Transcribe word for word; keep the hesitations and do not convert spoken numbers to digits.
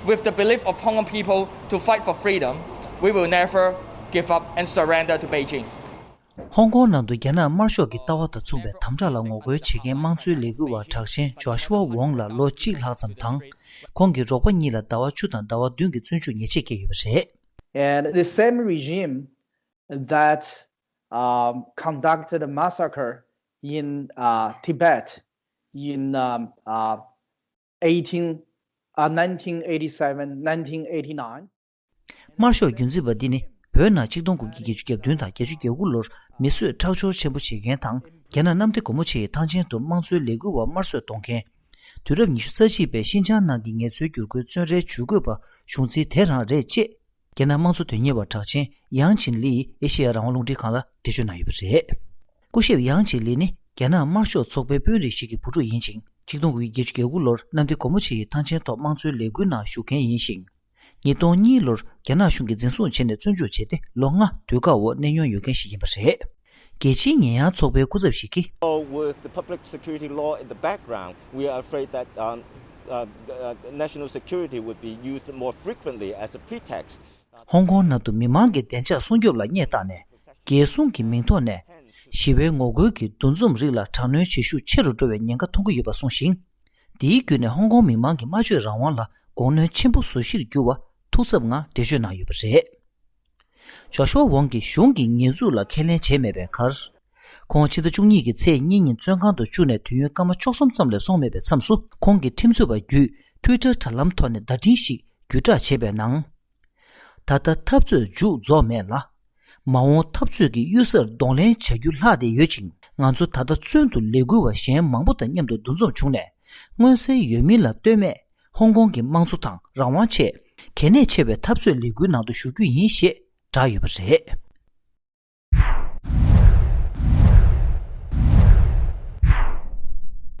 With the belief of Hong Kong people to fight for freedom, we will never give up and surrender to Beijing. ཧོང་ཀོང་ནང་དུ་རྒྱ་ནག་དམར་ཤོག་གི་ལྟ་བ་དང་མཚུངས་པའི་དམ་དྲག་ལ་ངོ་རྒོལ་བྱེད་མཁན་དམངས་གཙོའི་ལས་འགུལ་བ་གྲགས་ཅན་ཇོ་ཤུ་ཝ་ཝོང་ལ་ལོ་གཅིག་ལྷག་ཙམ་དང་། ཁོང་གི་རོགས་པ་གཉིས་ལ་ཟླ་བ་བཅུ་དང་ཟླ་བ་བདུན་གྱི་བཙོན་འཇུག་ཉེས་ཆད་བཀལ་ཡོད་པ་རེད། And the same regime that um, conducted a massacre in uh, Tibet in um, uh, eighteen, uh, nineteen eighty-seven, nineteen eighty-nine. དམར་ཤོག་རྒྱུན་འཛིན་པ་འདི་ནི་བོད་ནང་ཆིག་སྟོང་དགུ་བརྒྱ་བརྒྱད་ཅུ་གྱ་བདུན་དང་བརྒྱད་ཅུ་གྱ་དགུ་ལོར་མི་གསོད་ཁྲག་སྦྱོར་ཆེན་པོ་བྱེད་མཁན་དང་། རྒྱ་ནག་གནམ་བདེ་སྒོ་མོ་ཆེ་ཡི་ཐང་ཆེན་དུ་དམངས་གཙོའི་ལས་འགུལ་བ་དམར་གསོད་གཏོང་མཁན། དུས་རབས་ཉི་ཤུ་རྩ་གཅིག་པའི་ཤིན་ཅང་ནང་གི་ངལ་རྩོལ་བསྒྱུར་བཀོད་བཙོན་རའི་ཇུས་འགོད་པ་གཞུང་འཛིན་དེ་རང་རེད་ཅེས། རྒྱ་ནག་དམངས་གཙོ་དོན་གཉེར་བ་གྲགས་ཅན་ཡང་ཅིན་ལི་ཡིས་ཨེ་ཤེ་ཡ་རང་དབང་རླུང་འཕྲིན་ཁང་ལ་འགྲེལ་བརྗོད་གནང་ཡོད་པ་རེད། སྐུ་ཞབས་ཡང་ཅིན་ལི་ནི་རྒྱ་ནག་དམར་ཤོག་ཚོགས་པའི་དཔོན་རིགས་ཤིག་གི་བུ་ཕྲུག་ཡིན་ཅིང་། ཆིག་སྟོང་དགུ་བརྒྱ་བརྒྱད་ཅུ་གྱ་དགུ་ལོར་གནམ་བདེ་སྒོ་མོ་ཆེ་ཡི་ཐང་ཆེན་ཐོག་དམངས་གཙོའི་ལས་འགུལ་ནང་ཞུགས་མཁན་ཡིན་ཞིང་། ཉིས་སྟོང་གཉིས་ལོར་རྒྱ་ནག་གཞུང་གིས་འཛིན་བཟུང་བྱས་ནས་བཙོན་འཇུག་བྱས་ཏེ་ལོ་ལྔ་དུས་བཀག་འོག་གནས་མྱོང་ཡོད་མཁན་ཞིག་ཡིན་པ་རེད། རྒྱལ་སྤྱིའི་ཉེས་ཡངས་ཚོགས་པའི་སྐུ་ཚབ་ཞིག་གིས། With the public security law in the background, we are afraid that um, uh, uh, national security would be used more frequently as a pretext. ཧོང་ཀོང་ནང་དུ་མི་མང་གི་བདེ་འཇགས་སྲུང་སྐྱོབ་ལ་སྙད་བཏགས་ནས། རྒྱལ་སྲུང་གི་མིང་ཐོག་ནས་ཞི་བའི་ངོ་རྒོལ་གྱི་འདུ་འཛོམས་རིགས་ལ་དྲག་གནོན་བྱེད་ཤུགས་ཆེ་རུ་འགྲོ་བའི་ཉེན་ཁ་མཐོང་གི་ཡོད་པ་གསུངས་ཤིང་། འདིའི་བརྒྱུད་ནས་ཧོང་ཀོང་མི་མང་གི་སྨྲ་བརྗོད་རང་དབང་ལ་དགོངས་གནོན་ཆེན་པོ་བཟོ་གཞིར་གྱུར་བ་ཐུགས་འཚབ་ངང་འགྲེལ་བརྗོད་གནང་ཡོད་པ་རེད། ཇོ་ཤུ་ཝ་ཝོང་གིས་གཞུང་གི་ཉེས་འཛུགས་ལ་ཁས་ལེན་བྱས་མེད་པའི་ཁར། ཁོང་ཕྱི་ཟླ་བཅུ་གཉིས་ཀྱི་ཚེས་གཉིས་ཉིན་བཙོན་ཁང་དུ་བཅུག་ནས་དུས་ཡུན་སྐར་མ་བཅུ་གསུམ་ཙམ་ལས་སོང་མེད་པའི་མཚམས་སུ། ཁོང་གིས་ཁྲིམས་རྩོད་པ་བརྒྱུད་ཊུའི་ཊར་དྲ་ལམ་ཐོག་ནས་བརྡ་འཕྲིན་ཞིག་བརྒྱུད་བསྒྲགས་བྱས་པའི་ནང་། ད་ལྟ་འཐབ་རྩོད་མཇུག་རྫོགས་མེད་ལ། མ་འོངས་འཐབ་རྩོད་ཀྱི་གཡུལ་སར་གདོང་ལེན་བྱ་རྒྱུ་ལྷག་བསྡད་ཡོད་ཅིང་། ང་ཚོ་ད་ལྟ་བཙོན་དུ་ལས་འགུལ་བ་གཞན་མང་པོ་དང་མཉམ་དུ་འདུ་འཛོམས་བྱུང་ནས། མངོན་གསལ་ཡོད་མིན་ལ་ལྟོས་མེད་ཧོང་ཀོང་གི་དམངས་གཙོ་དང་རང་དབང་ཆེད་གལ་གནད་ཆེ་བའི་འཐབ་རྩོད་ལས་འགུལ་ནང་དུ་ཞུགས་རྒྱུ་ཡིན་ཞེས་བསྒྲགས་ཡོད་པ་རེད།